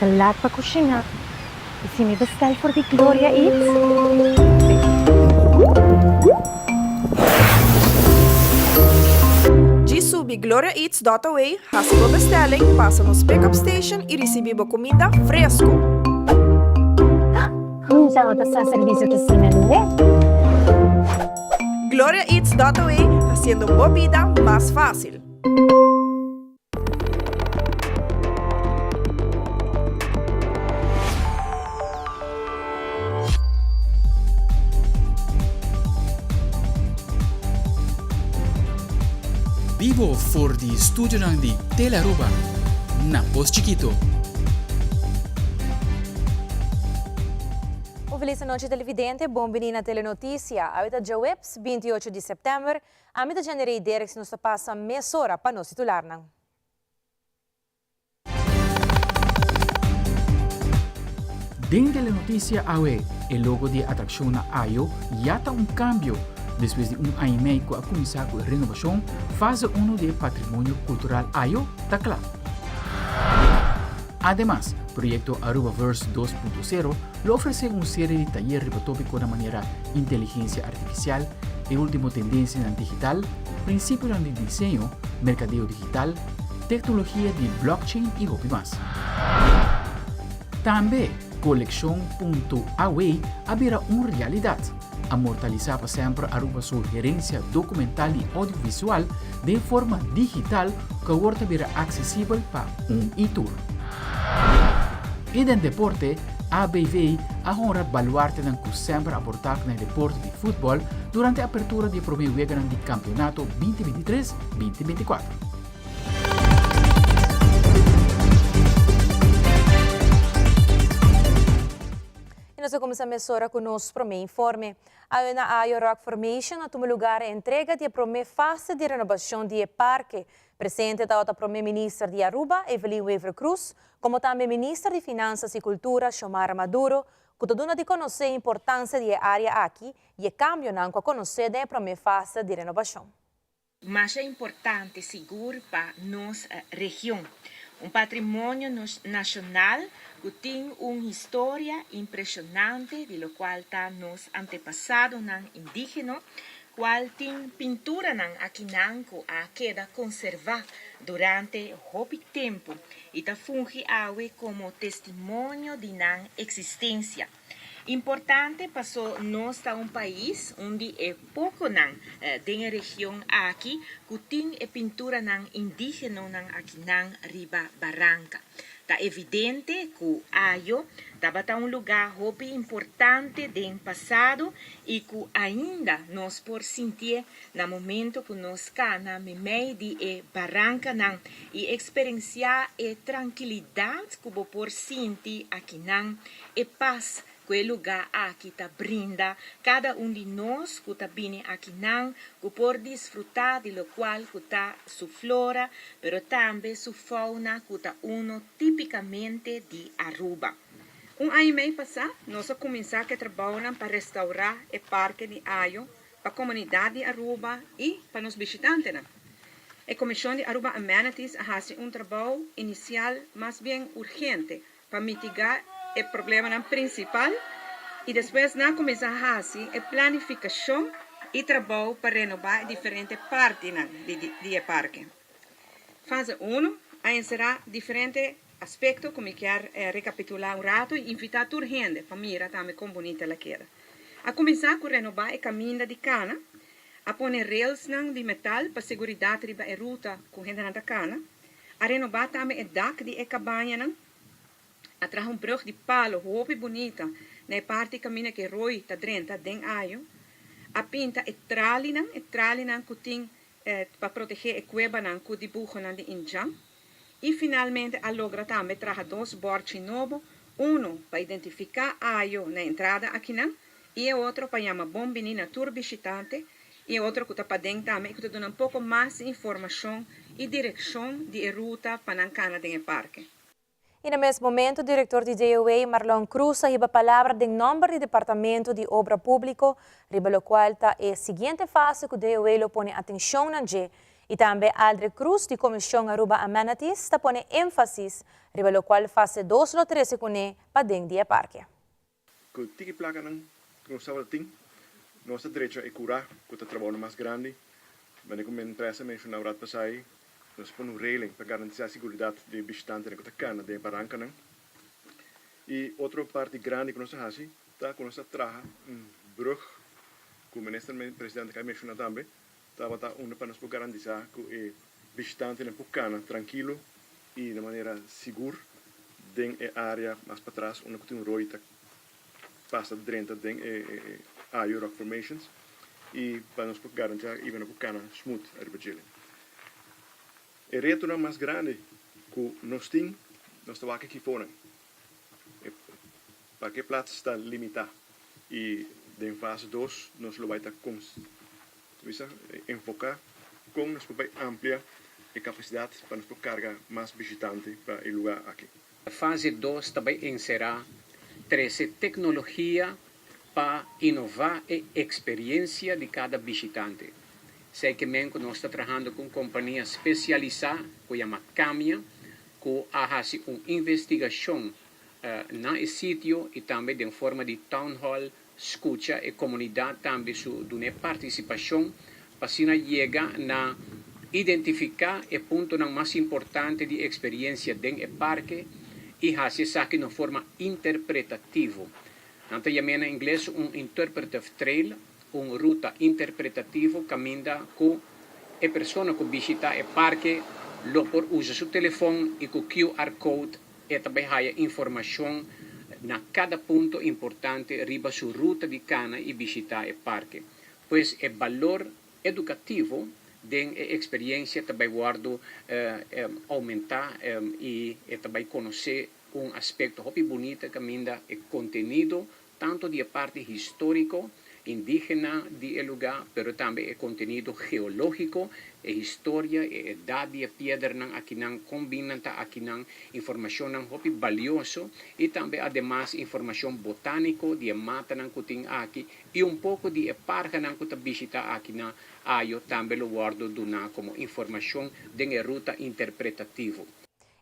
Ta laat pa kushiná. I si mi bestel for di Gloria Eats? Djis subi gloriaeats dot awe, hasi bo bestelling, pasa nos pick up station i risibí bo kuminda fresku! Nunca no ta sa servicio ta asina lihé. Gloria Eats dot awe, hasiendo bo bida mas fácil! Bibo for di studionan di Telearuba na Pos Chikito. Un felis anochi televidente, bon bini na Telenoticia. Awe ta djaweps, 28 di september, Ami ta Jenny Derks nos ta pasa mesora pa nos titularnan. Den Telenoticia awe, e logo di e atraccion na Ayo ya ta un cambio. Despues di un aña y mei cu a cuminsa cu e renovacion, fase uno di e patrimonio cultural Ayo ta cla. Ademas, proyecto Arubaverse dos punto sero lo ofrece un serie di tayer riba topiconan manera inteligencia artificial, e ultimo tendencianan digital, principionan di diseño, mercadeo digital, tecnologia di blockchain y hopi mas. Tambe, Coleccion punto aw a bira un realidad, a mortalisa pa semper Aruba su herencia documental y audiovisual den forma digital cu awor ta bira accesibel pa un y tur. Y den deporte, ABV a honra baluartenan cu semper a porta na e deporte di futbol durante apertura di e prome weganan di campeonato binti binti tres, binti binti kuater. Y nos a cuminsa mesora cu nos prome informe. Awe na Ayo Rock Formation a tuma lugar e entrega di e prome fase di renobacion di e parke. Presente tabata Prome Minister di Aruba, Evelyn Wever-Croes, como tambe Minister di Finanzas y Cultura, Xiomara Maduro, cu ta duna di conoce e importancia di e area aki y e cambionan cu a conoce den e prome fase di renobacion. Masha importante sigur pa nos region. Un patrimonio nacional cu tin un historia impresionante di locual ta nos antepasadonan indigeno, cual tin pinturanan akinan cu a keda conserva durante hopi tempo y ta fungi awe como testimonio di nan existencia. Importante paso nos ta un pais, un di e poconan den e region aki cu tin e pinturanan indigenonan akinan riba baranca. Ta evidente cu Ayo tabata un lugar hopi importante den pasado y cu ainda nos por sintié na momento cu nos cana memey di e barancanan y experencia e trankilidad cu bo por sinti akinan, e pas cu e lugar aki ta brinda cada un di nos cu ta bini akinan, cu por disfruta di locual cu ta su flora, pero tambe su fauna cu ta uno tipicamente di Aruba. Un aña y mei pasá nos a cuminsa cu e trabounan pa restaura e parke di Ayo pa comunidad di Aruba y pa nos bishitantenan. E comision di Aruba Amenities a haci un trabou inicial mas bien urgente pa mitiga e problemanan principal y despues nan a cuminsa haci e planificacion y trabou pa renoba e diferente partinan di e parke. Fase uno a encera diferente aspecto cu mi kier recapitula un rato y invita tur hende pa mira tambe con bunita el a keda. A cuminsa cu renoba e caminda di cana, a pone railsnan di metal pa seguridad riba e ruta cu hendenan ta cana, A renobá tambe e dak di e kabañanan. A traha un brug di palo hopi bunita na e parti kaminda ku e roi ta drenta den ayo. A pinta e tralinan, e tralinan ku tin pa protegé e kuebanan ku dibuhonan di indjan. I finalmente a logra tambe traha dos bòrchi nobo, unu pa identifiká ayo na e entrada akinan i e otro pa yama bon bini na tur bishitante I e otro ku ta paden tambe i ku ta duna un poko mas informashon i direkshon di e ruta pa nan kana den e parke. I na mes momento direktor di DOA, Marlon Cruz a hiba palabra den nòmber di Departamento di Obra Públiko riba lokual ta e siguiente fase ku DOA lo pone atenshon na dje. Y tambe Aldrich Cruz di Comision Aruba Amenities ta pone enfasis riba locual fase 2 lo trece cune pa den di e parke. Ku tiki plakanan ku nos tabata tin, nos a drecha e kurá ku ta trabounan mas grandi. Manera ku mi empresa menshoná un rat pasá ei, nos a pone un reling pa garantisá siguridat di e bishitantenan ku ta kana den e barankanan. I otro parti grandi ku nos a hasi ta ku nos a traha un brùg ku Minister Presidente a menshoná tambe, tabata unda pa nos por garantisá ku e bishitantenan por kana trankilo i na manera sigur den e área mas patras unda ku tin un roi ta pasa drenta den e Ayo Rock Formations i pa nos por garantisá i nan por kana smooth ariba djele. E retonan mas grandi ku nos tin, nos ta wak ekiponan. E parkeerplaats ta limitá i den fase dos nos lo bai ta bisa enfoká kon nos por bai amplia e kapasidat pa nos por karga mas bishitante pa e lugá aki. Fase dos ta bai enserá trese teknologia pa inová e eksperiensia di kada bishitante. Esei ke men ku nos ta trahando ku un kompania spesialisá ku yama Kamia ku a hasi un investigashon na e sitio i tambe den forma di town hall Skucha e komunidat tambe su dun'é partisipashon pa asina yega na identifiká e puntonan mas importante di eksperiensia den e parke i hasi esaki na un forma interpretativo. Nan ta yam'é na ingles un interpretive trail, un ruta interpretativo kaminda ku e persona ku bishitá e parke lo por usa su telefon i ku QR code E ta bai haya informashon na kada punto importante riba su ruta di kana i bishitá e parke. Pues e balor edukativo den e eksperiensia ta bai wòrdu oumentá i e ta bai konosé un aspekto hopi bunita kaminda e kontenido tanto di e parti historico indigena di e luga, pero tambe e contenido geologico, e historia, e edad di e piedernan akinan, con bin nan ta akinan, informacionnan hopi balioso y tambe ademas informacion botanico di e matanan cu tin aki y un poco di e parhanan cu ta bishita aki na Ayo tambe lo wordo duna como informacion den e ruta interpretativo.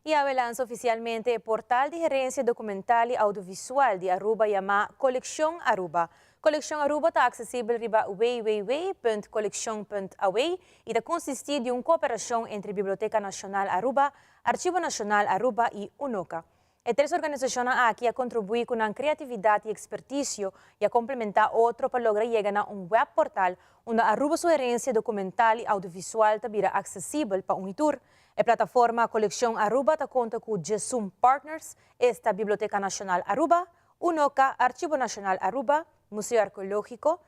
I awe lansa ofisialmente e portal di herensia dokumental i oudiovisual di Aruba yamá Kolekshon Aruba. Kolekshon Aruba ta aksesibel riba www.kolekshon.aw i ta konsistí di un kooperashon entre Biblioteka Nashonal Aruba, Archivo Nashonal Aruba i UNOCA. E tres organisashonnan aki a kontribuí ku nan kreatividat i ekspertisio i a komplementá otro pa logra yega na un webportal unda Aruba su herensia dokumental i oudiovisual ta bira aksesibel pa un i tur. E plataforma Coleccion Aruba ta konta ku djesun partners, esta Biblioteca Nacional Aruba, UNOCA, Archivo Nacional Aruba, Museo Arqueologico,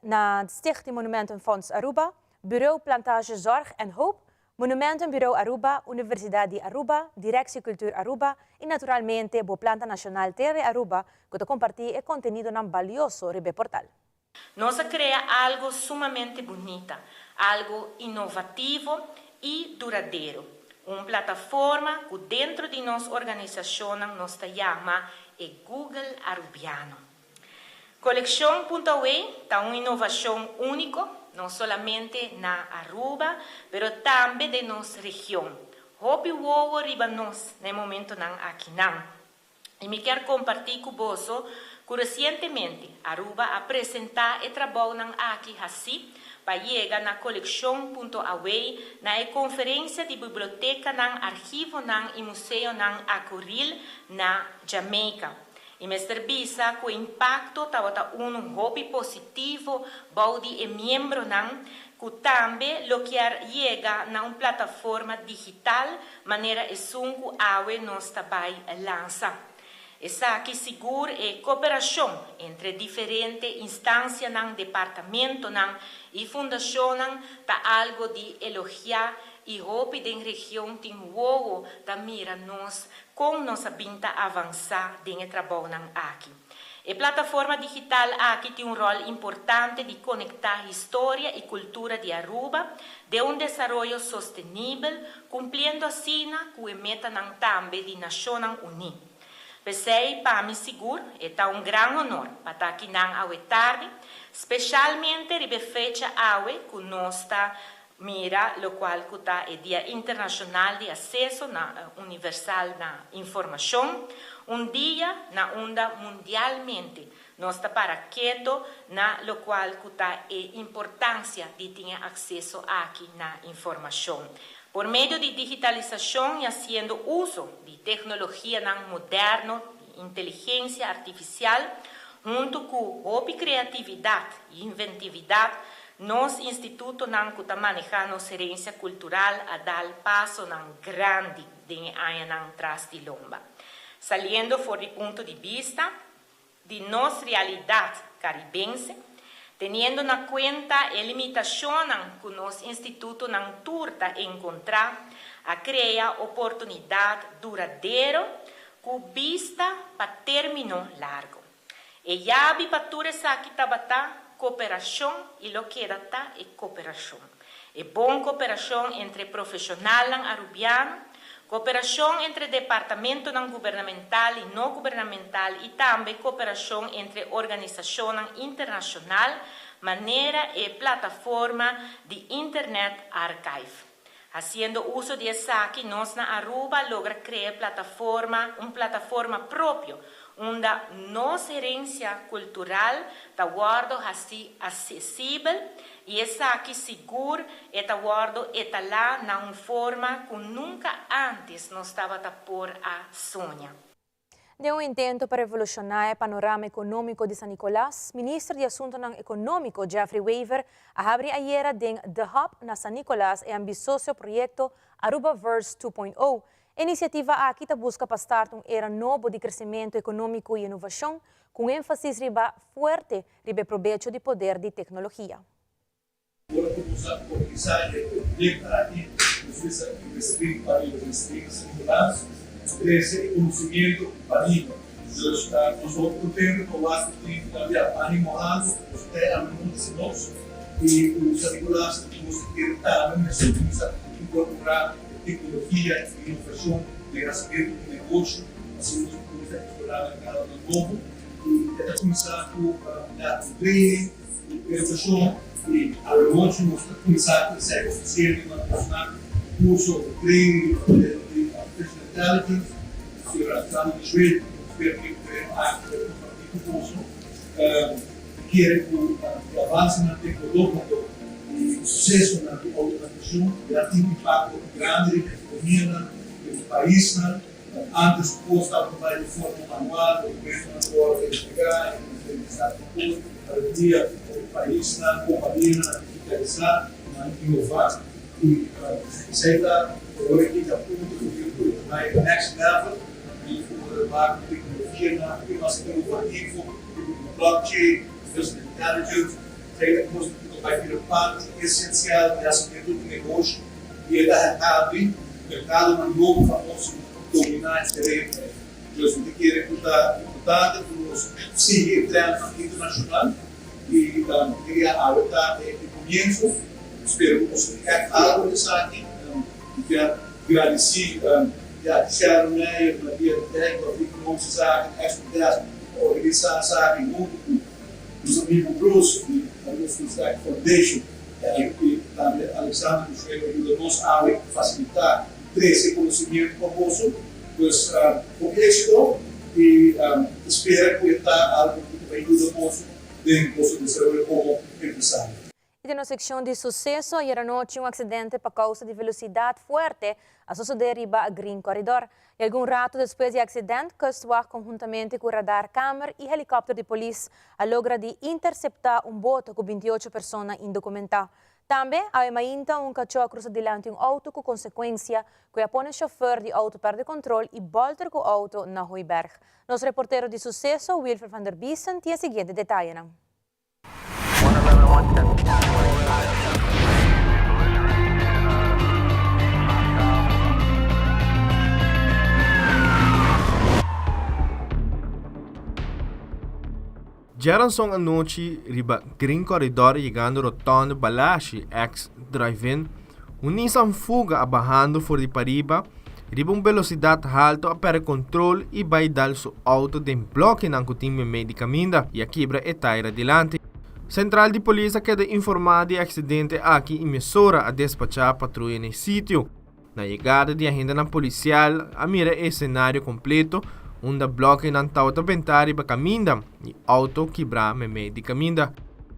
na Stichting Monumentenfonds Aruba, Bureau Plantage Zorg en Hoop, Monumentenbureau Aruba, Universidad di Aruba, Directie Cultuur Aruba y naturalmente Bo Planta Nacional TV Aruba cu ta comparti e contenidonan balioso riba e portal. Nos a crea algo sumamente bunita, algo innovativo y duradero. Un plataforma cu dentro di nos organisacionnan nos ta yama e Google Arubiano. Coleccion punto Away ta un innovacion unico, no solamente na Aruba, pero tambe den nos region. Hopi wowo riba nos na e momentonan akinan. I mi kier kompartí ku boso ku resientemente Aruba a presentá e trabounan aki hasí pa yega na Kolekshon punto Away na e konferensia di bibliotekanan, archivonan i museonan Acoril na Jamaica. I mester bisa ku e impakto tabata unu hopi positivo bou di e miembronan ku tambe lo kier yega na un plataforma digital manera esun ku awe nos ta bai lansa. Esaki sigur e koperashon entre diferente instansianan, departamentonan i fundashonnan ta algo di elogiá i hopi den region tin wowo ta mira nos kon nos a bin ta avansá den e trabounan aki. E plataforma digital aki tin un ròl importante di konektá historia i kultura di Aruba den un desaroyo sostenibel, kumpliendo asina ku e metanan tambe di Nashonnan Uní. P'esei, pa mi sigur e ta un gran honor pa ta akinan awe tardi, speshalmente riba e fecha awe ku nos ta. Mira locual cu ta e Dia Internacional di Aceso na Universal na Informacion, un dia na unda mundialmente nos ta para keto na locual cu ta e importancia di tin e acceso aki na informacion. Por medio di digitalisacion y haciendo uso di tecnologianan moderno di inteligencia artificial hunto cu hopi creatividad y inventividad, Nos institutonan ku ta manehá nos herensia kultural a dal pasonan grandi den e añanan tras di lomba. Saliendo for di punto di bista di nos realidat karibense, teniendo na kuenta e limitashonnan ku nos institutonan tur ta enkontrá, a krea oportunidat duradero ku bista pa término largo. E yabi pa tur esaki tabata koperashon i lo keda ta e koperashon. E bon koperashon entre profeshonalnan arubiano, koperashon entre departamentonan gubernamental i no gubernamental i tambe koperashon entre organisashonnan internashonal manera e plataforma di Internet Archive. Hasiendo uso di esaki nos na Aruba a logra crea plataforma, un plataforma propio unda nos herencia cultural ta wordo haci accesibel y esaki sigur e ta wordo etala na un forma cu nunca antes nos tabata por a soña. Den un intento pa revolushoná e panorama ekonómiko di San Nicolas, Minister di Asuntonan Ekonómiko Geoffrey Wever a habri ayera den The Hub na San Nicolas e ambisosio proyekto Arubaverse 2.O. E inisiativa aki ta buska pa start un era nobo di kresementu ekonómiko i inovashon ku un énfasis riba fuerte riba e probecho di poder di teknologia. Ora ku nos a organisá e proyekto aki, nos mester a inverstí pa inverstí na San Nicolas, trese e konosimiento pariba. Dus nos ta hopi kontento pa wak ku tin tambe ánimo haltu ku nos ta alumno di nos i ku San Nicolas nos ta kere tambe mester kuminsá inkorporá teknologia i inovashon den hasimentu di negoshi, asina nos por kuminsá eksplorá merkadonan nobo i e ta kuminsá ku training. Edukashon i anochi nos ta kuminsá ku esei ofresiendo na personal kurso òf training riba tereno di Artificial Intelligence. Señor Alexander de Schwed, un eksperto riba tereno aki ta kompartí ku boso. Mi kere ku e avansenan teknológiko i susesonan di outomatashon ya tin un impakto grandi riba ekonomianan, riba paisnan. Antes kos tabata bai di forma manual, dokumentonan ta wòrdu entregá i diferente kos. Awendia e paisnan, kompanianan a digitalisá, nan a inová i esei ta ora ki ta punto ku tin ku bai e next level di wak teknologianan hopi mas inovativo, tipo blockchain, artificial intelligence, esei ta kos ku ta bai bira parti esensial di hasimentu di negoshi. I e ta habri merkadonan nobo pa nos dominá e tereno ei. Dus mi ta kere ku ta importante ku nos sigui e trendnan internashonal i mi kria awe ta e komienso. Spero ku nos a kèk algu di esaki. Mi kier gradisí ya Sharon Meijer, Maria de Dijk, pa Economische Zaken, Expo Desk pa organisá esaki huntu ku nos amigu Bruce di Aruba Food Tech Foundation. I tambe Alexander ku Shwey pa yuda nos awe fasilitá trese konosimiento pa boso. Pues hopi éksito i ta spera ku e ta algu ku ta bai yuda boso den boso desaroyo komo empresario. I den nos sekshon di suseso, ayer anochi un aksidente pa kousa di velosidat fuerte a sosodé riba Green Corridor. I algun ratu despues di e aksident, Kustwacht konhuntamente ku radarkamer i helikòpter di polis a logra di interseptá un boto ku bintiocho persona indokumentá. Tambe, awe mainta un kachó a krusa dilanti un outo ku konsekuensia ku e a pone shofèr di outo pèrdè kontrol i bòlter ku outo na Hooiberg. Nos reportero di suseso, Wilfred van der Biesen, tin e siguiente detayenan. Djaranson anochi riba Green Corridor yegando rotonde Balashi ex Drive-In, un Nissan Fuga a bahando for di pariba riba un velocidad halto a perde control y bay dal su auto den blokenan cu tin memey di caminda y a kibra e taira dilanti. Sentral di polis a keda informá di e aksidente aki i mesora a despachá patruya na e sitio. Na yegada di agentenan polisial a mira e esenario kompleto unda blòkenan tabata bentá riba kaminda i outo kibrá meimei di kaminda.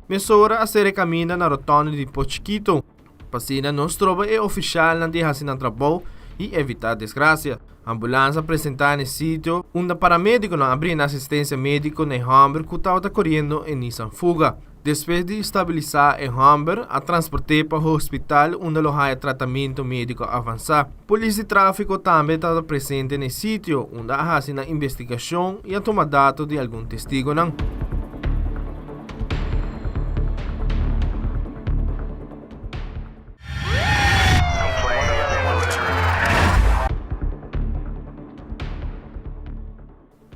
Mesora a sera e kaminda na rotònde di Pochkito pa asina no stroba e ofishalnan di hasi nan trabou i evitá desgrasia. Ambulans a presentá na e sitio unda paramedikonan a brinda asistensia médiko na e hòmber ku tabata koriendo e Nissan Fuga. Despues di stabilisá e hòmber, a transport'é pa hospital unda lo haña tratamentu médiko avansá. Polis di tráfiko tambe tabata presente na e sitio unda a hasi nan investigashon i a tuma dato di algun testigonan.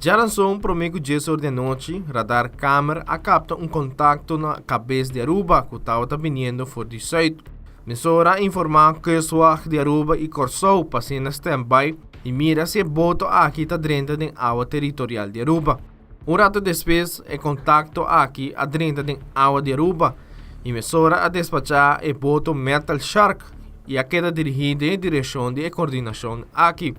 Djaranson promé ku djes or di anochi, radar kamer a kapta un kontakto na kabes di Aruba ku tabata biniendo for di sùit. Mesora a informá Kustwacht di Aruba i Kòrsou pa asina standby i mira si e boto aki ta drenta den awa teritorial di Aruba. Un rato despues e kontakto aki a drenta den awa di Aruba i mesora a despachá e boto Metal Shark i a keda dirigí den e direkshon di e kordinashon aki.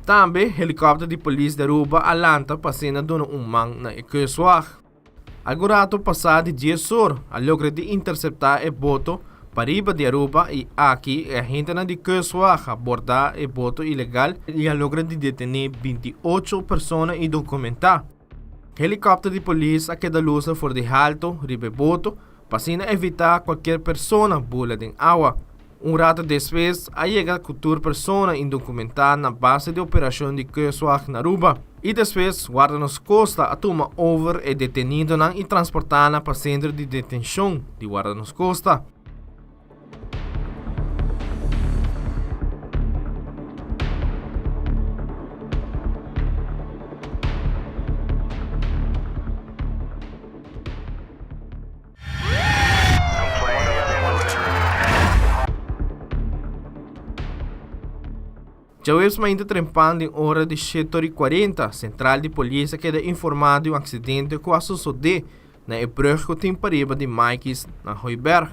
Tambe helikòpter di polis di Aruba a lanta pa asina duna un man na e kustwacht. Algun rato pasá di dies or a logra di interseptá e boto pariba di Aruba i aki e agentenan di Kustwacht a bordá e boto ilegal i a logra di detené 28 persona indokumentá. Helikòpter di polis a keda lusa for di halto riba e boto pa asina evitá kualkier persona bula den awa. Un rato despues a yega ku tur persona indokumentá na base di operashon di Kustwacht na Aruba i despues Guarda Nos Costa a tuma over e detenidonan i transportá nan pa sentro di detenshon di Guarda Nos Costa. Djaweps mainta trempan den ora di shetor i kuarenta, sentral di polis a keda informá di un aksidente ku a sosodé na e brùg ku tin pariba di Maikis na Hooiberg.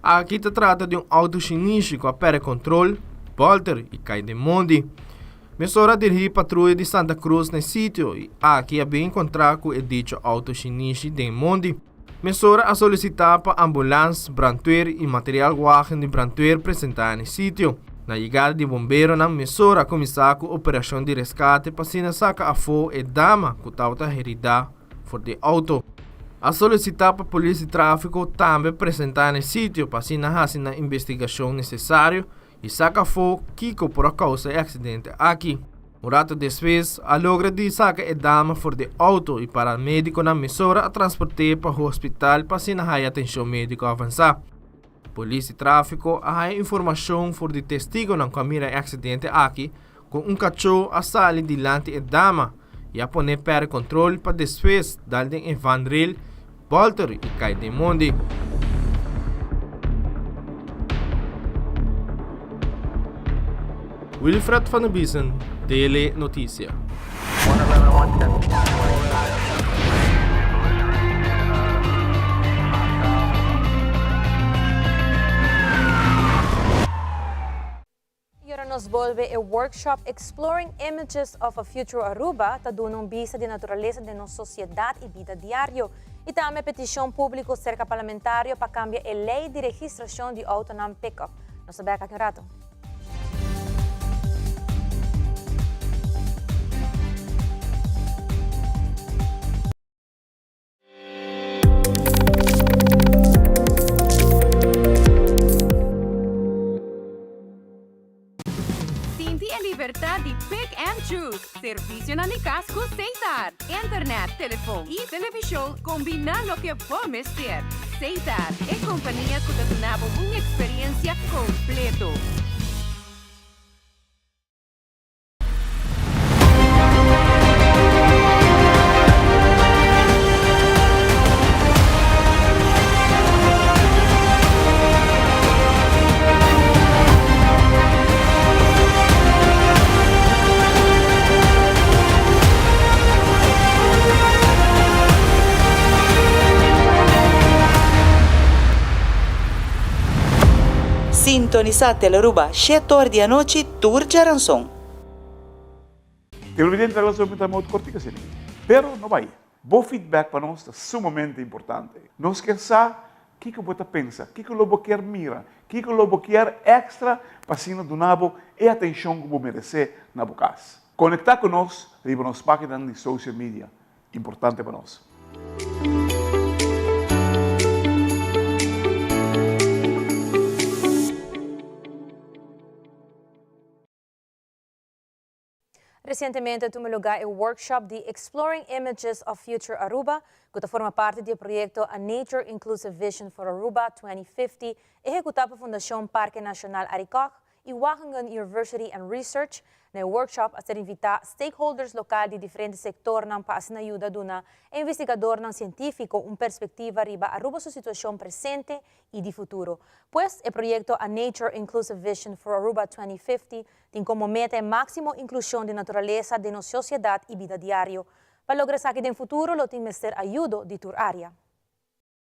Aki ta trata di un outo shinishi ku a pèrdè kontrol, bòlter i kai den mondi. Mesora a dirigí patruya di Santa Cruz na e sitio i aki a bin enkontrá ku e dicho outo shinishi den mondi. Mesora a solisitá pa ambulans, brantwer i material wagen di brantwer presentá na e sitio. Na yegada di bomberonan mesora a kuminsá ku operashon di reskate pa asina saka afó e dama ku tabata heridá for di e outo. A solisitá pa polis di tráfiko tambe presentá na e sitio pa asina hasi nan investigashon nesesario i saka afó kiko por a kousa e aksidente aki. Un rato despues a logra di saka e dama for di auto y paramediconan mesora a transport'é pa hospital pa asina haya atencion medico avansa. Polis di trafico a haya informacion for di testigonan cu a mira e accidente aki cu un cacho a sali dilanti e dama y a pone perde control pa despues dal den e vangrail bolter y cay den mondi. Wilfred van der Biesen, Tele Noticia. Y ora nos bolbe e workshop Exploring Images of a Future Aruba ta duna un bista di naturalesa den nos sociedad y bida diario. Y tambe peticion publico cerca parlamentario pa cambia e ley di registracion di autonan pick-up. Nos ta bek aki un rato. Sinti e libertad di pick and choose. Servicionan di cas cu Setar. Internet, telefon y television combina loke bo mester. Setar, e compania cu ta duna bo un experiencia completo. Sintonisa Telearuba shet'or di anochi tur djaranson. Televidente ta laso mi ta modo cortico asina. Pero no bay. Bo feedback pa nos ta sumamente importante. Nos kier sa kico bo ta pensa, kico lo bo kier mira, kico lo bo kier extra pa asina duna bo e atencion cu bo merece na bo cas. Conecta cu nos riba nos paginanan di social media. Importante pa nos. Recientemente a tuma lugar e workshop di Exploring Images of Future Aruba, cu ta forma parti di e proyecto A Nature Inclusive Vision for Aruba 2050, ehecuta pa Fundacion Parke Nacional Arikok y Wageningen University and Research. Na e workshop a ser invita stakeholders local di diferente sectornan pa asina yuda duna e investigadornan cientifico un perspectiva riba Aruba su situacion presente y di futuro. Pues, e proyecto A Nature Inclusive Vision for Aruba 2050 tin como meta e maximo inclusion di naturalesa den nos sociedad y bida diario. Pa logra esaki den futuro lo tin mester ayudo di tur area.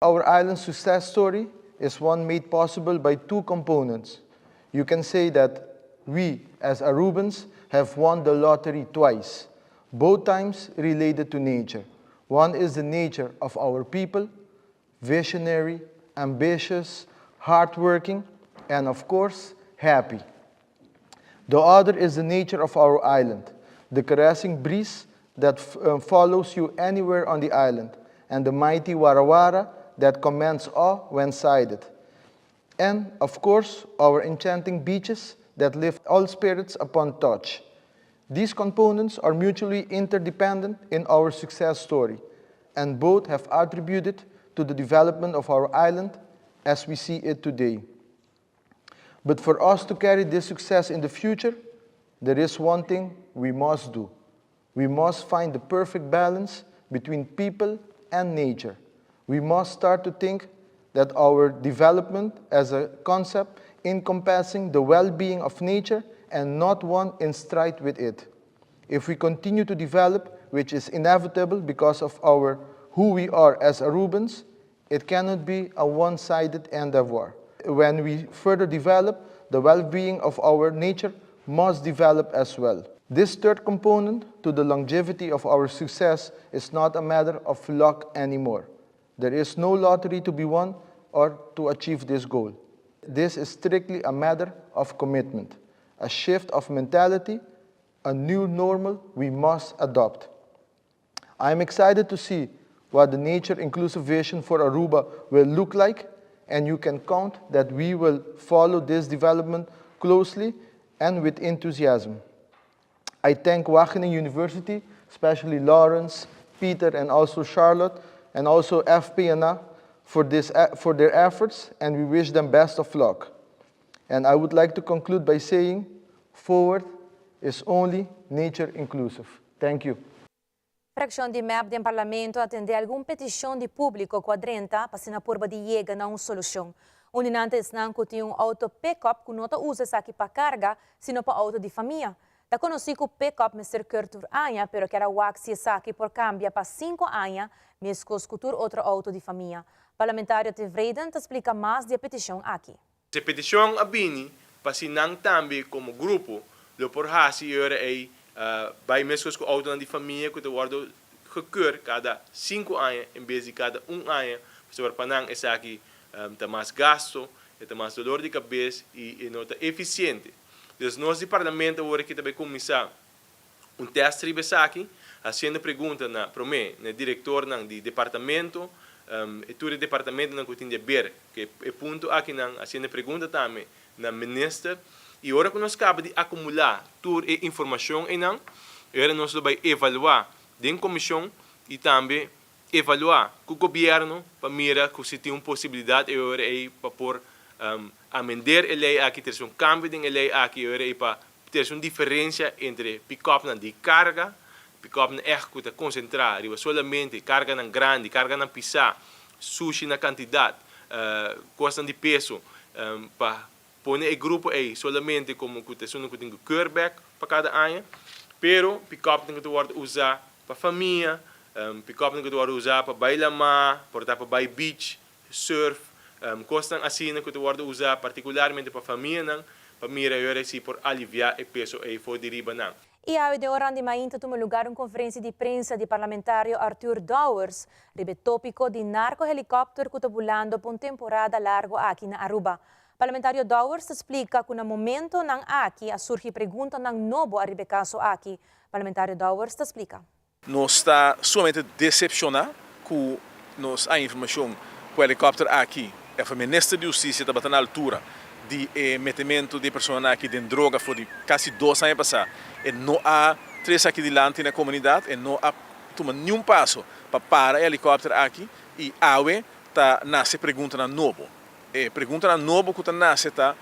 Our island success story is one made possible by two components. You can say that we, as Arubans, have won the lottery twice, both times related to nature. One is the nature of our people, visionary, ambitious, hardworking, and of course, happy. The other is the nature of our island, the caressing breeze that follows you anywhere on the island, and the mighty Warawara that commands awe when sighted. And, of course, our enchanting beaches that lift all spirits upon touch. These components are mutually interdependent in our success story, and both have attributed to the development of our island as we see it today. But for us to carry this success in the future, there is one thing we must do. We must find the perfect balance between people and nature. We must start to think that our development as a concept encompassing the well-being of nature and not one in stride with it. If we continue to develop, which is inevitable because of our who we are as Arubans, it cannot be a one-sided endeavor. When we further develop, the well-being of our nature must develop as well. This third component to the longevity of our success is not a matter of luck anymore. There is no lottery to be won or to achieve this goal. This is strictly a matter of commitment, a shift of mentality, a new normal we must adopt. I am excited to see what the nature inclusive vision for Aruba will look like, and you can count that we will follow this development closely and with enthusiasm. I thank Wageningen University, especially Lawrence, Peter, and also Charlotte, and also FPNA for, this, for their efforts, and we wish them best of luck. And I would like to conclude by saying, forward is only nature inclusive. Thank you. Fraccion di MEP den Parlamento a atende algun peticion di publico cu a drenta pa asina purba di yega na un solucion. Un di nan ta esnan cu tin un auto pick-up cu no ta usa esaki pa carga, sino pa auto di famia. Ta conoci cu pick-up mester keur tur aña, pero kier a wak si esaki por cambia pa 5 aña, mescos cu tur otro auto di famia. Parlamentario Tevreden ta splica mas di e peticion aki. E peticion a bini pa si nan tambe como grupo lo por haci e ora ey bay mescos cu autonan di famia cu ta wordo gekeur cada 5 aña en bes di cada un aña pasobra pa nan esaki ta mas gasto, e ta mas dolor di cabes y e no ta eficiente. Dus nos di Parlamento awor aki ta bay cuminsa un test riba esaki, haciendo pregunta na prome na e directornan di departamento, e tur e departamentonan cu tin di haber cu e punto akinan, haciendo pregunta tambe na minister, y ora cu nos caba di acumula tur e informacion eynan, e ora nos lo bay evalua den comision y tambe evalua cu gobierno pa mira cu si tin un posibilidad e ora ey pa por amender e ley aki, trece un cambio den e ley aki e ora ey pa trece un diferencia entre pick-upnan di carga, pick-upnan echt cu ta concentra riba solamente carganan grandi, carganan pisa, sushi na cantidad, cosnan di peso, pa pone e grupo ey solamente como cu ta esunnan cu tin cu keur bek pa cada aña, pero pick-upnan cu ta wordo usa pa famia, pick-upnan cu ta wordo usa pa bay lama, por ta pa bay beach, surf. Kosnan asina ku ta wòrdu usá partikularmente pa famianan pa mira e ora si por aliviá e peso ei for di riba nan. Y awe den oran di mainta tuma lugar un conferencia di prensa di parlamentario Arthur Dowers riba e topico di narco helicopter cu ta bulando pa un temporada largo aki na Aruba. Parlamentario Dowers ta splica cu na momentonan aki a surgi preguntanan nobo ariba e caso aki. Parlamentario Dowers ta splica. Nos ta sumamente decepciona cu nos a informacion cu helicopter aki of e minister di husticia tabata na altura di e metemento di e personanan aki den droga for di casi dos aña pasa. E no a trece aki dilanti na comunidad, e no a tuma niun paso pa para e helicopter aki y awe ta nace preguntanan nobo. E preguntanan nobo ku ta nase ta,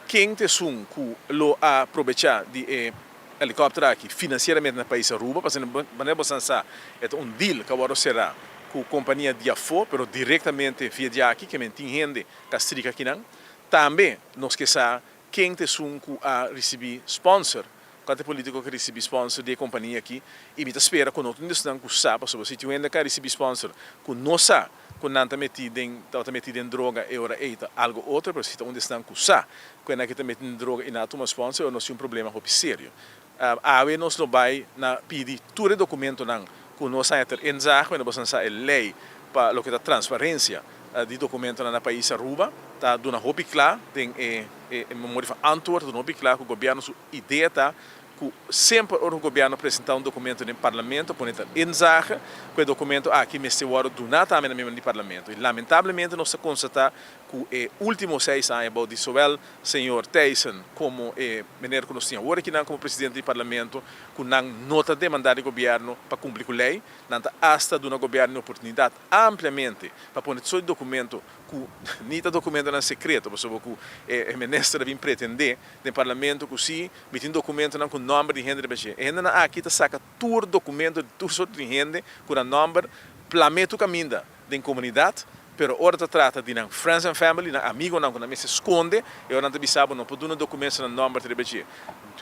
Ken ta esun ku lo a probechá di e helikòpter aki finansieramente na pais Aruba? Pasobra manera bosan sa e ta un deal ku a wòrdu será ku kompania di afó, pero direktamente via di aki, ke men tin hende ta strika akinan. Tambe nos ke sa ken ta esun ku a risibí sponsor, kua ta e polítiko ku a risibí sponsor di e kompania aki, i mi ta spera ku no tin di esnan ku sa, pasobra si tin un hende ku a risibí sponsor ku no sa ku nan ta metí den tabata metí den droga e ora ei ta algu otro, pero si ta un di esnan ku sa ku e nan ke ta metí den droga i nan a tuma sponsor, e ora nos tin un problema hopi serio. Awe nos lo bai na pidi tur e dokumentonan ku nos haña ter inzage, wende boso nan sa e lei pa loke ta transparensia di dokumentonan na pais Aruba ta duna hopi kla den e memoria van antwoord ta duna hopi kla ku gobièrnu su idea ta ku semper ora ku gobièrnu presentá un dokumento den parlamento pone ta inzage ku e dokumento aki mester wòrdu duná tambe na miembronan di parlamento i lamentablemente nos ta konstatá ku e último seis aña bou di zowel señor Thijssen komo e meneer ku nos tin awor akinan komo presidente di parlamento ku nan no ta demandá di gobièrnu pa kumpli ku lei, nan ta asta duna gobièrnu e oportunidat ampliamente pa pone tur sort di dokumento ku ni ta dokumentonan sekreto pasobra ku e minister a bin pretendé den parlamento ku si mi tin dokumentonan ku nòmber di hende riba dje. E hendenan aki ta saka tur dokumento di tur sort di hende ku nan nòmber plam'é tur kaminda den komunidat, pero ora ta trata di nan friends and family, nan amigonan ku nan mester skonde, e ora nan ta bisa bo no por duna dokumentonan nan nòmber ta riba dje.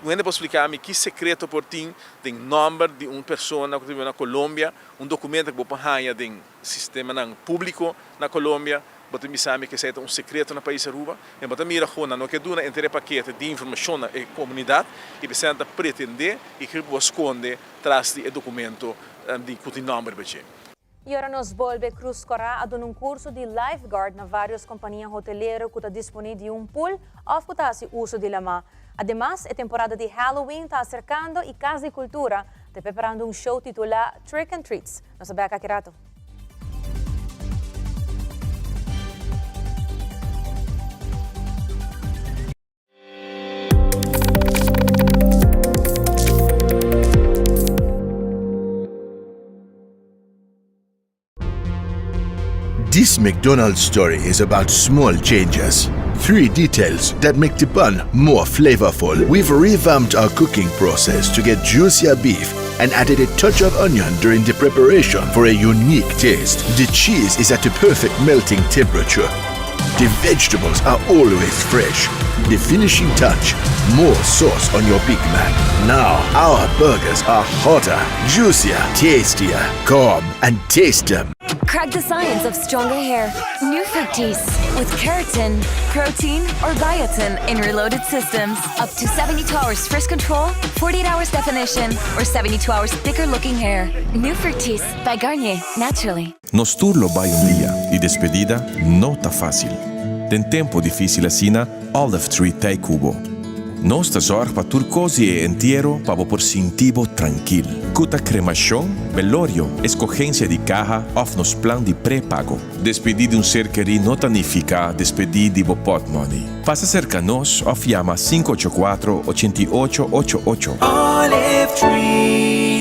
Un hende por splika mi ki sekreto por tin den nòmber di un persona ku ta biba na Colombia, un dokumento ku bo por haña den sistemanan públiko na Colombia, bo ta bisa mi ku esei ta un sekreto na pais Aruba? Mi bo ta mira ku nan no ke duna enter e pakete di informashon na e komunidat i p'esei nan ta pretendé i ke bo a skonde tras di e dokumento di ku tin nòmber riba dje. I ora nos bolbe Cruz Cora a duna un curso di lifeguard na varios compania hotelero cu ta disponi di un pool of cu ta haci uso di lama. Ademas, e temporada di Halloween ta acercando y Cas di Cultura ta preparando un show titula Trick and Treats. Nos ta bek aki rato. This McDonald's story is about small changes. Three details that make the bun more flavorful. We've revamped our cooking process to get juicier beef and added a touch of onion during the preparation for a unique taste. The cheese is at the perfect melting temperature. The vegetables are always fresh. The finishing touch, more sauce on your Big Mac. Now, our burgers are hotter, juicier, tastier. Come and taste them. Crack the science of stronger hair. New Fructis with keratin, protein, or biotin in reloaded systems. Up to 72 hours first control, 48 hours definition, or 72 hours thicker looking hair. New Fructis by Garnier, naturally. Nos tur lo bai un dia i despedida no ta fásil. Den tempu difísil asina, Olive Tree t'ei ku bo. Nos ta zòrg pa tur kos di e entiero pa bo por sinti bo trankil. Ku ta kremashon, belorio, eskogensia di kaha òf nos plan di prepago. Despedí di un ser kerí no ta nifiká despedí di bo pòtmòni. Pasa serka nos òf yama sinku ocho kuatro, ochenta i ocho, ocho ocho. Olive Tree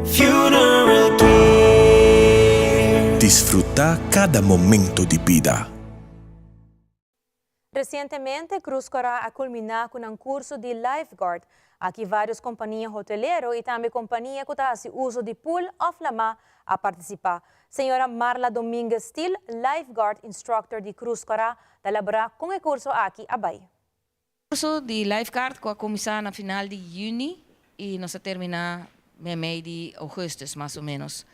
Funeral Care. Disfrutá kada momento di bida. Resientemente Cruz Cora a kulminá ku nan kurso di lifeguard. Aki vários kompania hotelero i tambe kompania ku ta hasi uso di pool òf lamá a partisipá. Señora Marla Dominguez Steele, lifeguard instructor di Cruz Cora, ta elaborá kon e kurso aki a bai. Kurso di lifeguard ku a kuminsá na final di yüni i nos a terminá meimei di ougùstùs mas o ménos.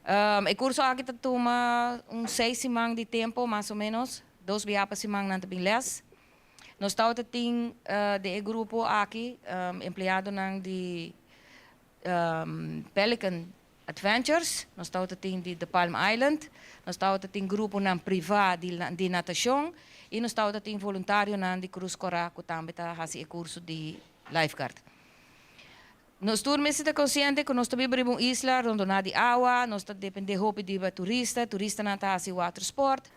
Um, e curso aki ta tuma un seis siman di tempo, mas o menos. Dos biaha pa siman nan ta bin les. Nos tawata tin uh, den e grupo aki um, empleadonan di um, Pelican Adventures, nos tawata tin di The Palm Island, nos tawata tin gruponan priva di, di natacion y nos tawata tin voluntarionan di Cruz Cora cu tambe ta haci e curso di lifeguard. Nos tur mester ta consciente cu nos ta biba riba un isla rondona di awa, nos ta depende hopi di riba turista, turistanan ta haci watersport.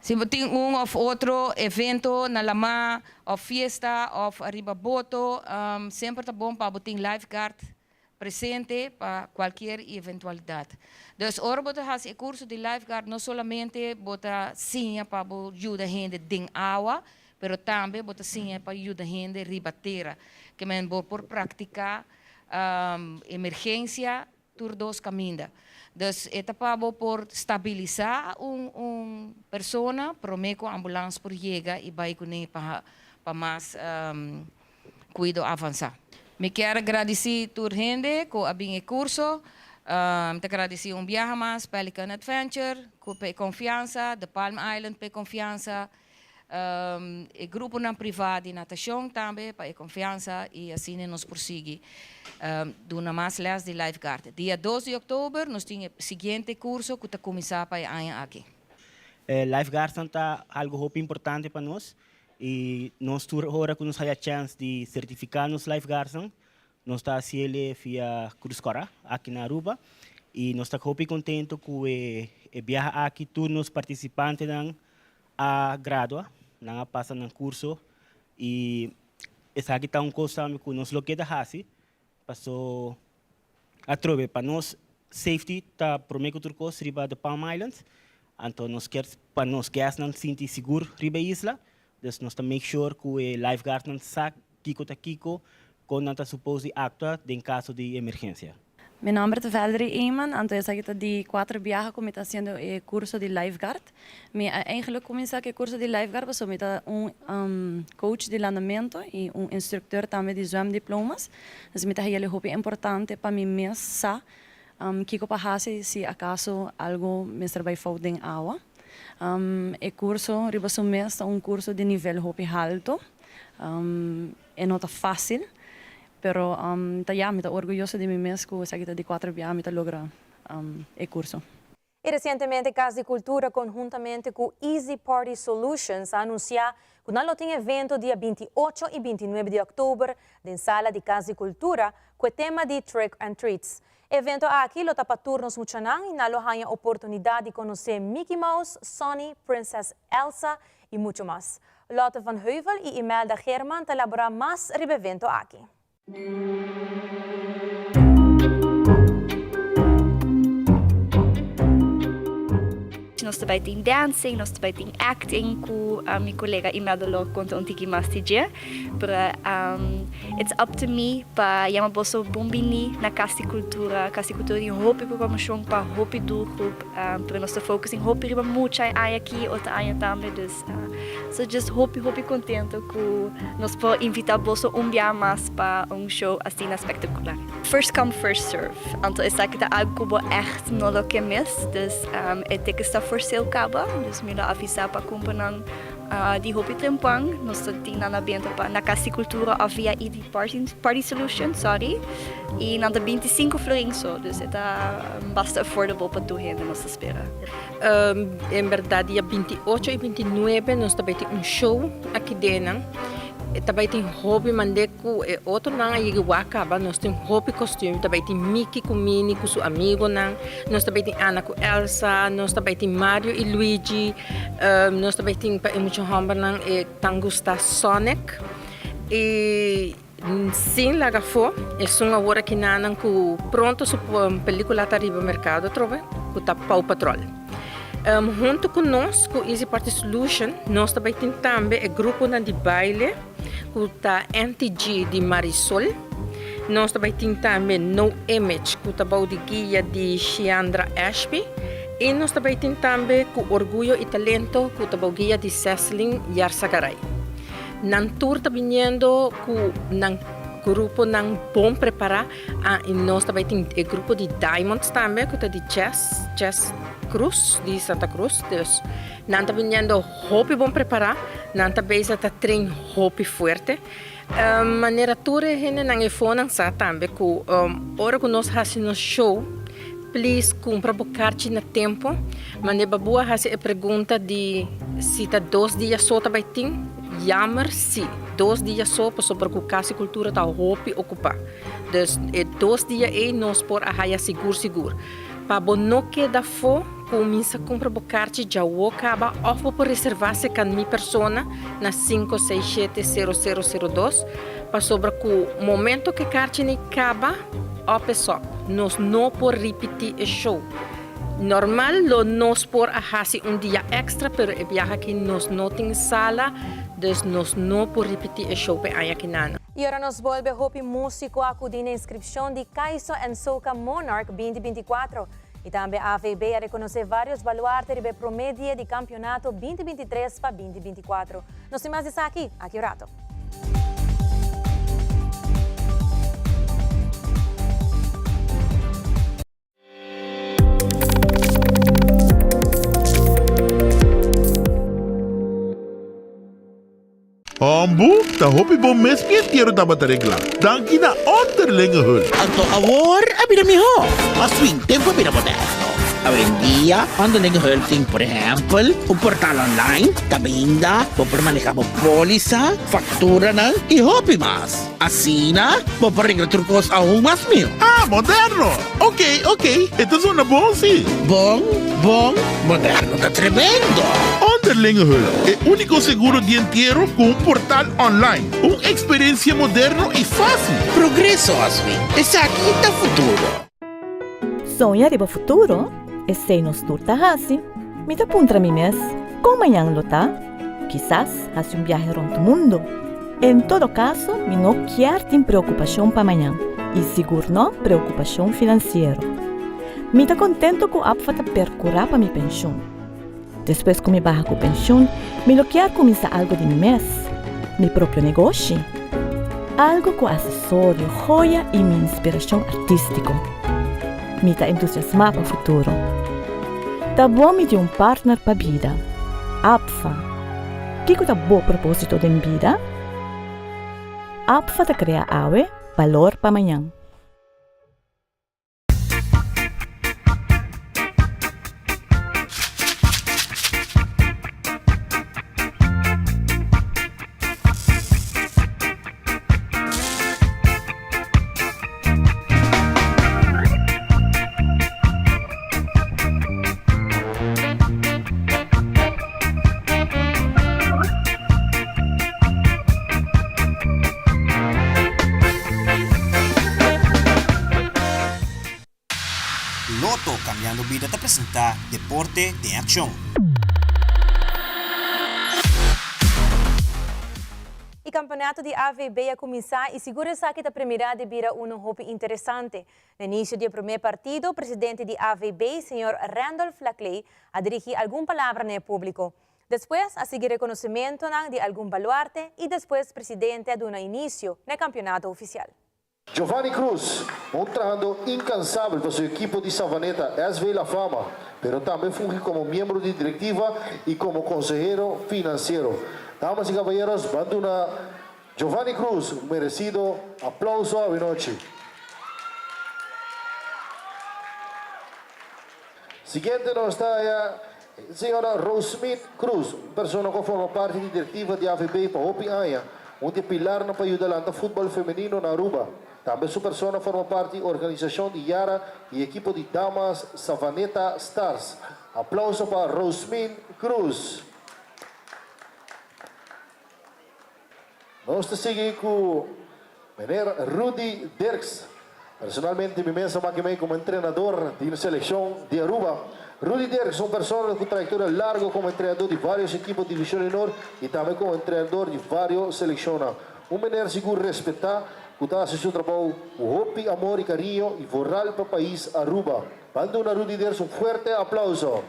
Si bo tin un of otro evento na lama of fiesta of riba boto, semper ta bon pa bo tin lifeguard presente pa cualkier eventualidad. Dus ora bo ta haci e curso di lifeguard no solamente bo ta siña pa bo yuda hende den awa, pero tambe bo ta siña pa yuda hende riba tera. Ke men bo por practica emergencia tur dos caminda. Dus e ta pa bo por stabilisa un un persona prome cu ambulance por yega y bay cune pa pa mas cuido avansa. Mi kier gradici tur hende cu a bin e curso. Mi ta gradici un biaha mas Pelican Adventure cu pa e confiansa, The Palm Island pa e confiansa, E gruponan privá di natashon tambe pa e konfiansa i asina nos por sigui duna mas lès di lifeguard. Dia dos di òktober nos tin e siguiente kurso ku ta kuminsá pa e aña aki. E lifeguardsnan ta algu hopi importante pa nos i nos tur ora ku nos haya chèns di sertifiká nos lifeguardsnan nos ta hasiel via Cruz Cora aki na Aruba i nos ta hopi kontento ku e biaha aki tur nos partisipantenan a gradua, nan a pasa nan curso y esaki ta un cos tambe cu nos lo keda haci paso atrobe pa nos safety ta prome cu tur cos riba The Palm Islands, anto nos kier pa nos guestnan sinti sigur riba e isla, dus nos ta make sure cu e lifeguardnan sa kico ta kico, con nan ta suppose di actua den caso di emergencia. Mi nomber ta Valerie Eman, anto esaki ta di cuater biaha cu mi ta haciendo e curso di lifeguard. Mi a eigenlijk cuminsa cu e curso di lifeguard pasobra mi ta un coach di landamento y un instructeur tambe di zwemdiplomas. Dus mi ta haya hopi importante pa mi mes sa kico pa haci si acaso algo mester bay fout den awa. E curso riba su mes ta un curso di nivel hopi halto. E no ta facil. Pero ta ya, mi ta orguyoso di mi mes ku esaki ta di kuater bia mi ta logra e kurso. I resientemente Kas di Kultura konhuntamente ku Easy Party Solutions a anunsiá ku nan lo tin evento dia 28 i 29 di òktober den sala di Kas di Kultura ku e tema di Trick and Treats. E evento aki lo ta pa tur nos muchanan i nan lo haña oportunidat di konosé Mickey Mouse, Sonny, Princess Elsa i muchu mas. Lotte van Heuvel i Imelda Geerman ta elaborá mas riba evento aki. Nos ta bai tin dancing, nos ta bai tin acting ku mi kolega Imelda lo konta un tiki mas di dje. Pero it's up to me pa yama boso bon bini na Kas di Kultura. Kas di Kultura tin hopi programashon pa hopi doelgroep, pero nos ta focusing hopi riba mucha e aña aki, otro aña tambe. Dus So just hopi hopi contento cu nos por invita boso un bia mas pa un show asina spectacular. First come first serve, anto esaki ta algo cu bo echt no lo ke mis, dus e tickets ta for sale caba, dus mi lo avisa pa cumpra nan di hopi trempan, nos ta tin nan na benta pa na Cas di Cultura of via ED Party Solution, sorry, y nan ta 25 florin so, dus e ta basta affordable pa tur hende nos ta spera. En berdad dia 28 y 29 nos ta bay tin un show aki denan. E ta bay tin hopi mande cu e otronan a yega wak caba. Nos tin hopi costume. Ta bay tin Mickey cu Minnie cu su amigonan. Nos ta bay tin Anna cu Elsa. Nos ta bay tin Mario y Luigi. Nos ta bay tin pa e mucha hombernan e tan gusta Sonic. Y Sin laga afó, esun awor aki nanan ku pronto su pelikula ta riba merkado atrobe, ku ta Paw Patrol. Huntu ku nos, ku Easy Party Solution, nos ta bai tin tambe e gruponan di baile ku ta NTG di Marisol. Nos ta bai tin tambe No Image ku ta bou di guia di Shiandra Ashby. I nos ta bai tin tambe Ku Orguyo i Talento ku ta bou guia di Ceslin Yarzagaray. Nan tur ta biniendo ku nan. Gruponan bon prepará i nos ta bai tin e grupo di Diamonds tambe ku ta di Chess, Chess Cruz di Santa Cruz. Dus nan ta biniendo hopi bon prepará, nan ta bezig ta train hopi fuerte. Manera tur e hendenan e fonan sa tambe ku ora ku nos hasi nos show, please kumpra bo karchi na tempu. Mane Babu a hasi e pregunta di si ta dos dia so ta bai tin. Jammer si, dos dia so pasobra ku Kas di Kultura ta hopi okupá. Dus e dos dia ei nos por a haya sigur sigur. Pa bo no keda afó, kuminsa kumpra bo karchi djawo kaba òf bo por reservá serka mi persona na 567 0002 pasobra ku momento ku e karchi nei kaba, òp es òp. Nos no por ripití e show. Normal lo nos por a hasi un dia extra pero e biaha aki nos no tin sala dus nos no por ripiti e show p'e aña aki nan. Y ora nos bolbe hopi musico a acudi na inscripcion di Kaiso and Soca Monarch 2024 y tambe AVB a reconoce varios baluarte riba e prome dia di campeonato 2023 pa 2024. Nos tin mas di esaki aki un rato. Hombu, ta hopi bon mes mi entiero tabata reglá. Danki na Onderlinge Hulp. Anto awor a bira mihó. Mas fin tempu a bira moderno. Awendia Onderlinge Hulp tin por ehèmpel un portal online kaminda bo por manehá bo pólisa, fakturanan i hopi mas. Asina bo por regla tur kos aun mas mihó. Ah, moderno! Ok, ok, e ta zona bon si. Bon, bon, moderno ta tremendo! Onderlinge Hulp, e úniko seguro di entiero ku un portal online. Un eksperensia moderno i fásil. Progreso, Oswin. Esaki ta futuro. Soña riba futuro? Esei nos tur ta hasi. Mi ta puntra mi mes, kon mañan lo ta? Kisas hasi un biahe rònt mundu. En todo kaso, mi no kier tin preokupashon pa mañan i sigur no preokupashon finansiero. Mi ta kontento ku APFA ta perkurá pa mi penshun. Despues ku mi baha ku penshun, mi lo kier kuminsá algu di mi mes, mi propio negoshi. Algu ku asesorio, joya i mi inspirashon artístiko. Mi ta entusiasmá pa futuro. Ta bon mi tin un partner pa bida. APFA. Kiko ta bo propósito den bida? APFA ta krea awe balor pa mañan. Lotto Cambiando Bida ta presenta Deporte den Accion. E campeonato di AVB a cuminsa y sigur esaki ta premira di bira uno hopi interesante. Na inicio di e prome partido, presidente di AVB, señor Randolph Laclay, a dirigi algun palabra na e publico. Despues a sigui reconocimentonan di algun baluarte y despues presidente a duna inicio na e campeonato oficial. Giovanni Cruz, un trahadó incansabel pa su ekipo di Savaneta SV La Fama, pero tambe fungi como miembro di directiva y como consehero financiero. Damas y caballeros, ban duna Giovanni Cruz un merecido aplauso awinochi. Siguiente nos ta haya señora Rosmin Cruz, un persona cu a forma parti di directiva di AVB pa hopi aña, un di e pilarnan pa yuda lanta futbol femenino na Aruba. Tambe su persona a forma parti organisacion di Yara y ekipo di damas Savaneta Stars. Aplauso pa Rosmin Cruz. Nos ta sigui ku Meneer Rudy Dirks. Personalmente mi mes a maki mei komo entrenador di selekshon di Aruba. Rudy Dirks un persona ku trayektoria largo komo entrenador di varios ekipo Divishon Honor i tambe komo entrenador di varios selekshonnan. Un meneer sigur respetá ku ta hasi su trabou ku hopi amor i kariño i vooral pa pais Aruba. Ban duna Rudy Dirks un fuerte aplauso.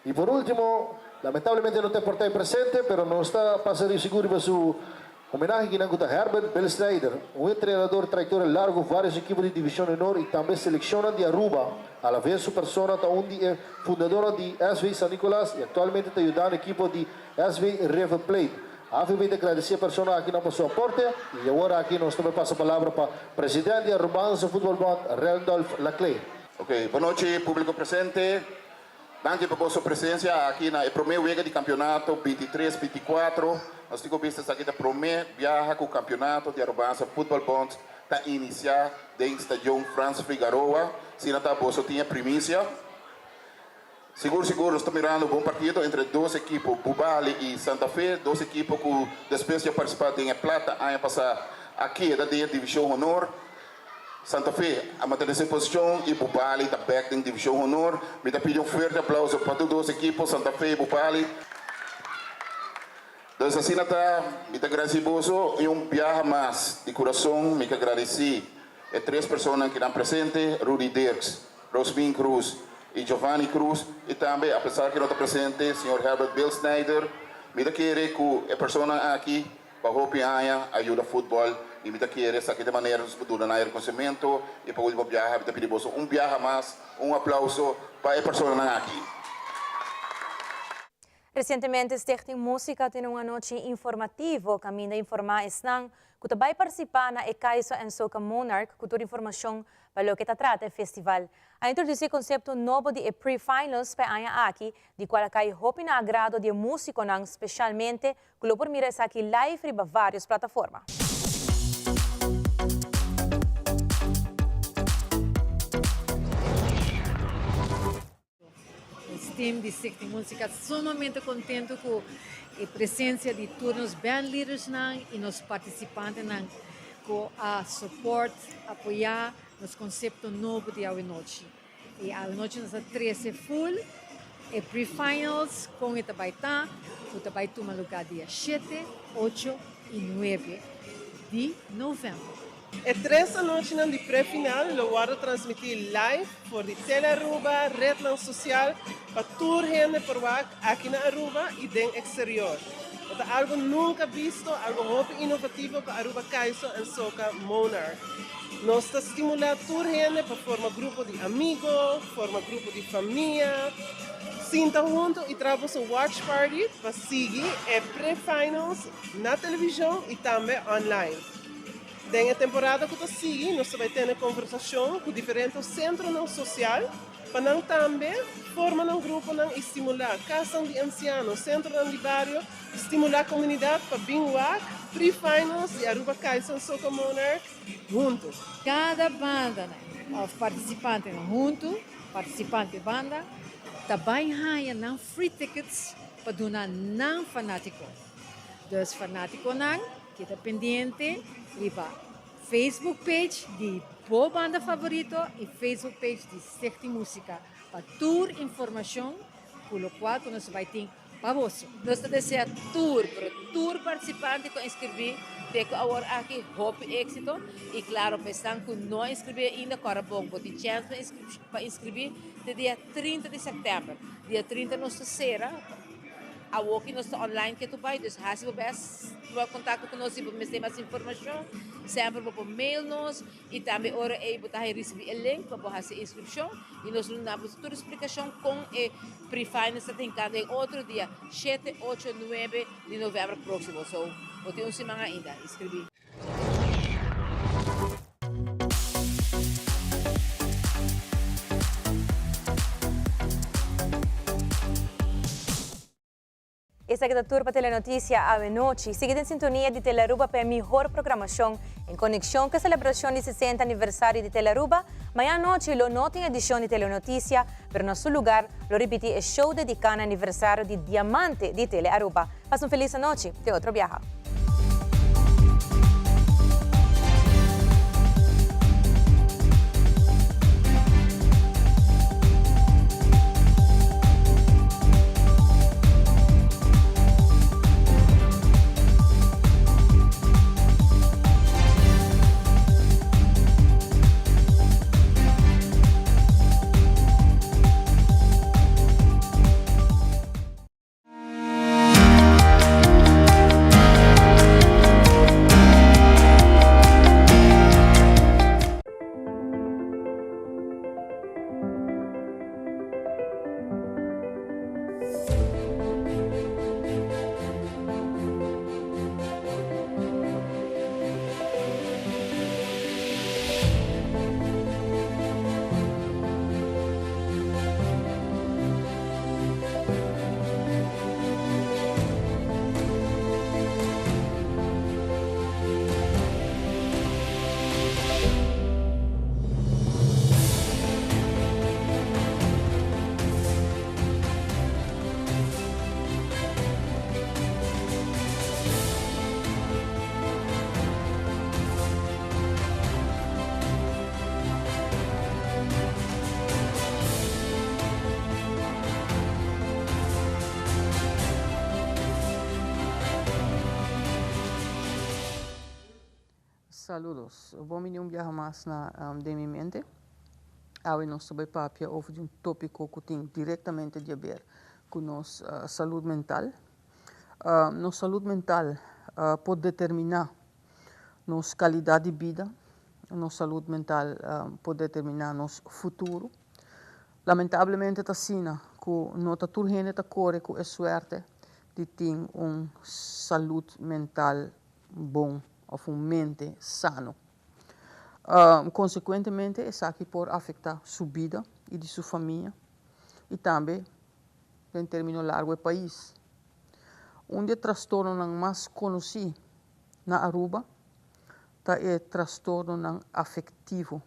Y por ultimo. Lamentablemente no ta por ta presente, pero nos ta pasa di sigur riba su homenahe kinan ku ta Herbert Bilsnijder, un entrenador trayectoria largo varios ekipo di Division Honor y tambe seleccionnan di Aruba. Alavez su persona ta un di e fundadornan di SV San Nicolas y actualmente ta yudando ekipo di SV River Plate. AVB ta gradeci e persona akinan pa su aporte y awor aki nos ta bay pasa palabra pa president di Arubaanse Voetbal Bond, Randolph Laclé. Ok, bon nochi publico presente. Danki pa boso presencia aki na e prome wega di campeonato 23, 24. Nos tin cu bisa esaki ta prome biaha cu campeonato di Arubaanse Voetbal Bond ta inicia den Stadion Frans Figaroa. Sina ta boso tin e primicia. Sigur sigur nos ta mirando bon partido entre dos ekipo, Bubali y Santa Fe, dos ekipo cu despues di a participa den e plata aña pasa a keda den e division honor. Santa Fe a mantene su posicion y Bubali ta bek den division honor. Mi ta pidi un fuerte aplauso pa tur dos ekipo, Santa Fe y Bubali. Dus asina ta, mi ta gradici boso y un biaha mas di curason mi ke gradici e tres personanan kinan presente, Rudy Dirks, Rosmin Cruz y Giovanni Cruz y tambe, a pesar ke no ta presente, señor Herbert Bilsnijder. Mi ta kere cu e personanan aki pa hopi aña a yuda futbol y mi ta kere esaki ta e manera nos por duna nan e reconocimento y pa ultimo biaha mi ta pidi boso un biaha mas un aplauso pa e personanan aki. Resientemente Stichting Musica tene un anochi informativo kaminda informá esnan ku ta bai partisipá na e Kaiso en Soca Monarch ku tur informashon pa loke ta trata e festival. A introdusí e konsepto nobo di e pre-finals pa e aña aki, di kual a kai hopi na agrado di e músikonan speshalmente ku lo por mira esaki live riba vários plataforma. Nos team di Stichting Musica sumamente contento cu e presencia di tur nos bandleadersnan y nos participantenan cu a support, apoya nos concepto nobo di awenochi. Y awenochi nos a trece full e pre-finals con e ta bay ta, cu ta bay tuma lugar dia shete, ocho y nuebe di november. E tres anochinan di pre-final lo wordo transmiti live for di Tele Aruba, rednan social, pa tur hende por wak aki na Aruba y den exterior. E ta algo nunca bisto, algo hopi inovativo pa Aruba Kaiso en Soca Monarch. Nos ta stimula tur hende pa forma grupo di amigo, forma grupo di famia, sinta hunto y traha boso watch party pa sigui e pre-finals na television y tambe online. Den e temporada ku ta sigui nos ta bai tene konversashon ku diferente sentronan sosial pa nan tambe forma nan gruponan i stimulá kasnan di ansiano, sentronan di bario, stimulá komunidat pa bin wak pre-finals di Aruba Kaiso Soca Monarch huntu. Kada banda òf partisipantenan huntu, partisipante banda, ta bai haña nan free tickets pa duna nan fanátiko. Dus fanátikonan Keda pendiente riba Facebook page di bo banda favorito y Facebook page di Stichting Musica pa tur informacion cu locual cu nos bay tin pa boso. Nos ta desea tur, pero tur participante cu a inscribi te cu awor aki hopi exito y claro pa esnan cu no a inscribi ainda cora bon bo tin chance pa inscribi te dia 30 di september. Dia 30 nos ta cera. Awoki nos ta online ke tu bai, dus hasi bo best tuma kontakto ku nos si bo mester mas informashon. Semper bo por mail nos i tambe ora ei bo ta haña risibí e link pa bo hasi e inskripshon i nos lo duna bo tur splikashon kon e pre-finals ta tin kando e otro dia shete, ocho, nuebe di novèmber próksimo. So bo tin un siman ainda. Inskribí. Esaki ta tur pa Telenoticia awenochi. Sigui den sintonia di Telearuba pa e mihor programacion. En conexion cu e celebracion di 60 aniversario di Telearuba, mañana nochi lo no tin edicion di Telenoticia, pero na su lugar lo ripiti e show dedica na aniversario di Diamante di Telearuba. Pasa un feliz anochi. Te otro biaha. Saludos. Bon bini un biaha mas na Den Mi Mente. Awe nos ta bai papia over di un topico cu tin directamente di haber cu nos salud mental. Nos salud mental por determina nos calidad di bida, nos salud mental por determina nos futuro. Lamentablemente ta asina cu no ta tur hende ta core cu e suerte di tin un salud mental bon of un mente sano. Consecuentemente esaki por afecta su bida y di su famia y tambe den termino largo e pais. Un di e trastornonan mas conoci na Aruba ta e trastornonan afectivo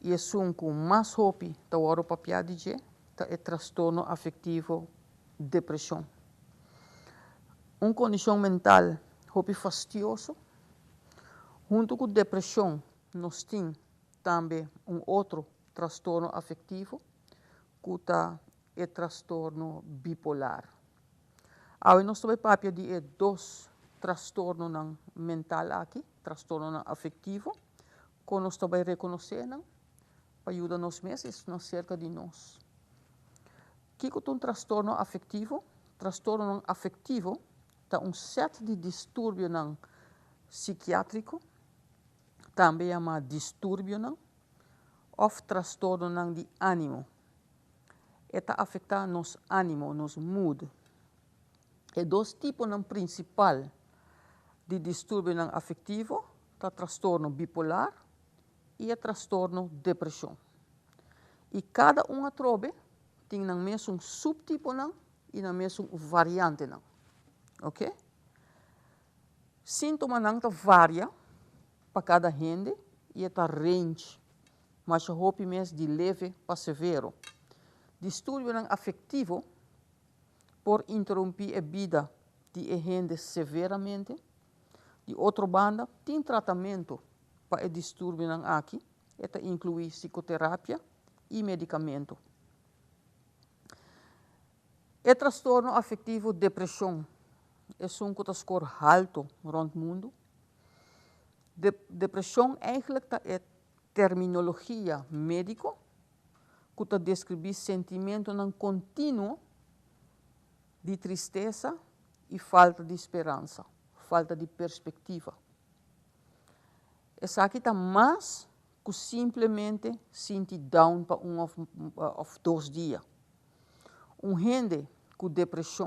y esun cu mas hopi ta wordo papia di dje ta e trastorno afectivo depresion. Un kondishon mental hopi fastioso. Huntu ku depreshon nos tin tambe un otro trastorno afektivo ku ta e trastorno bipolar. Awe nos ta bai papia di e dos trastornonan mental aki, trastornonan afektivo, kon nos ta bai rekonosé nan pa yuda nos mes i esnan serka di nos. Kiko ta un trastorno afektivo? Trastornonan afektivo ta un sèt di disturbionan sikiátriko, tambe yamá disturbionan òf trastornonan di ánimo. E ta afektá nos ánimo, nos mood. E dos tiponan prinsipal di disturbionan afektivo ta trastorno bipolar i e trastorno depreshon. I kada un atrobe tin nan mesun subtiponan i nan mesun variantenan. Ok? Sintomanan ta varia pa kada hende i e ta range masha hopi mes di leve pa severo. Disturbionan afektivo por interumpí e bida di e hende severamente. Di otro banda, tin tratamentu pa e disturbionan aki, e ta inkluí psikoterapia i medikamentu. E trastorno afektivo depreshon, esun ku ta skor haltu rònt mundu. Depreshon eigentlik ta e terminologia médiko ku ta deskribí sentimentunan kontinuo di tristesa i falta di speransa, falta di perspektiva. Esaki ta mas ku simplemente sinti down pa un òf dos dia. Un hende ku depreshon.